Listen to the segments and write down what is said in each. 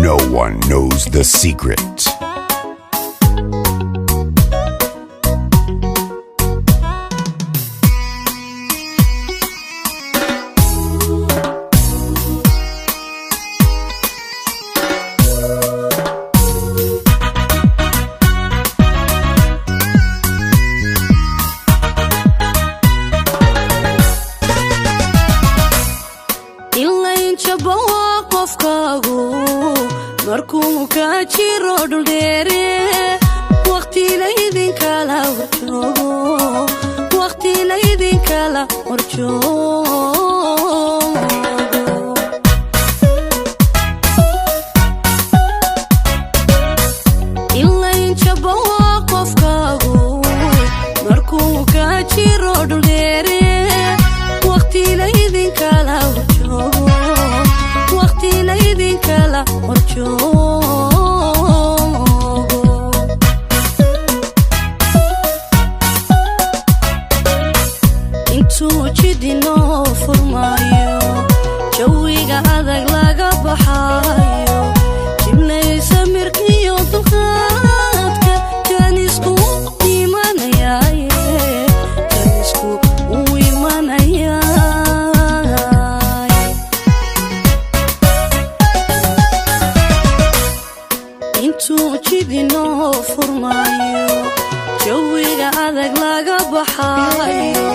No one knows the secret. Ilayn jaba waa qofkaagu markuu ka jiro dhuldheere, waqti laydinkala horjoogo, waqti laydinkala horjoogo. Ilayn jaba waa qofkaagu markuu ka jiro dhuldheere, waqti laydinkala horjoogo, waqti laydinkala horjoogo. Intuu jidinoo furmaayo, jawiga adag laga baxaayo, jibnaysa mirkiyo dulqaadka, jaanisku imanayaaye, jaanisku uu imanayaay. Intuu jidinoo furmaayo, jawiga adag laga baxaayo,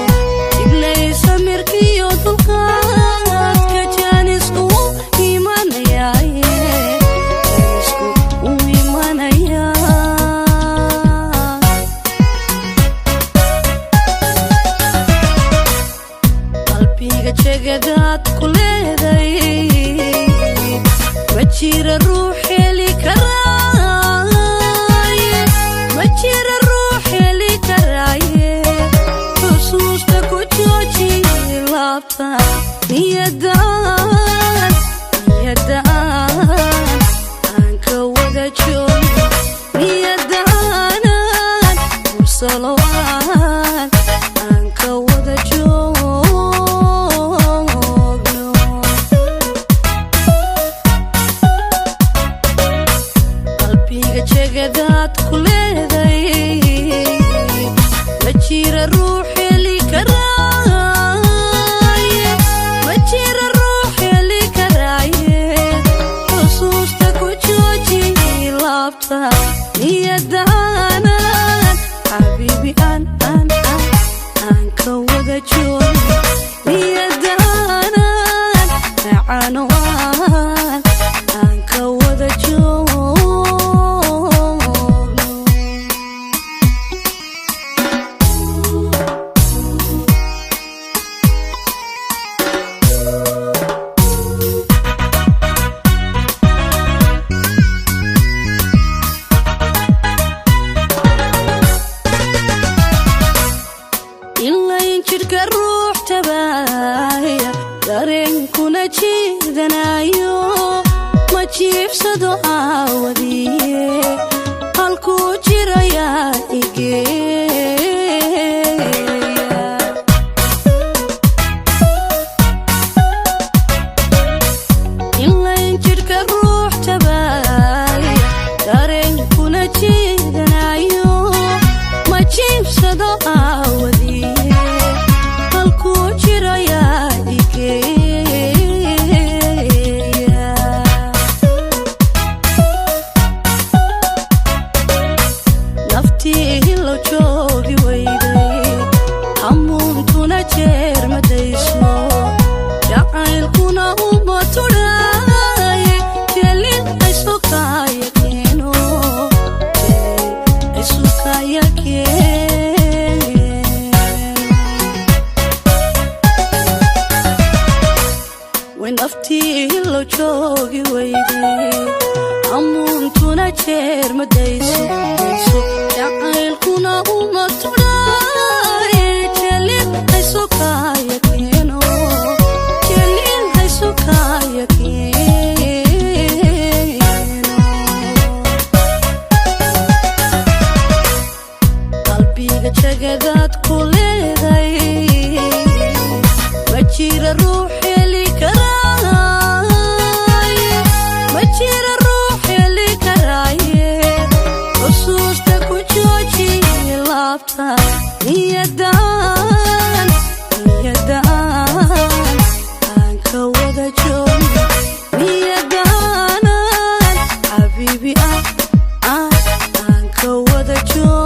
jibnaysa mirkiyo dulqaadka, jaanisku imanayaaye, jaanisku uu imanayaa. Qalbiga jegadaad ku leeday ma jira ruux heli karaaye, ma jira ruux heli karaaye. Xusuusta ku jooji laabta, niyadaan, niyadaan aan ka wada joogno, niyadaanan mursalo aan ka wada joogno. Qalbiga jegadaad ku leeday ma jira ruux heli karaaye, ma jira ruux heli karaaye. Xusuusta ku jooji laabta, niyadaanan xabiibi aan aan aan aan ka wada joogno, niyadaanan macano aan ka wada joogno. Ilayn jidhka ruux tabaaya, dareenkuna jiidanayo, ma jiibsado aawadiye, halkuu jirayaa igeeya. Ilayn jidhka ruux tabaaya, dareenkuna jiidanayo, ma jiibsado aawadiye, halkuu jirayaa igeeya. Naftii hilo joogi weyday, hamuuntuna jeer madayso, jacaylkuna uma tudhaaye, jelin aysukaya keeno, jelin aysukaya keeno. Way naftii hilo joogi weyday, hamuuntuna jeer madayso dayso, jacaylkuna uma tudhaaye, jelin aysukaya keeno, jelin aysukaya keeno. Qalbiga jagadaad ku leeday ma jira ruux heli karaaye, ma jira. Laabta niyadan, niyadan aan ka wada joogno, niyadaanan xabiibi ah ah aan ka wada joogno.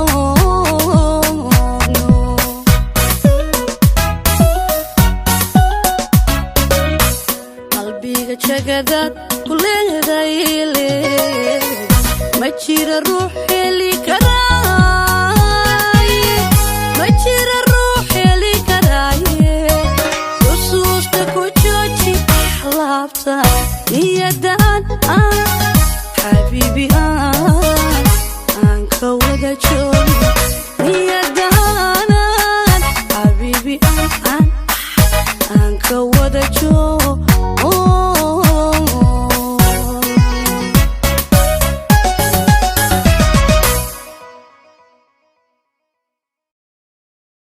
Qalbiga jagadaad ku leedayle, ma jira ruux heli karaaye, ma jira ruux heli karaaye. Xusuusta ku jooji laabta niyadan ah xabiibi ah.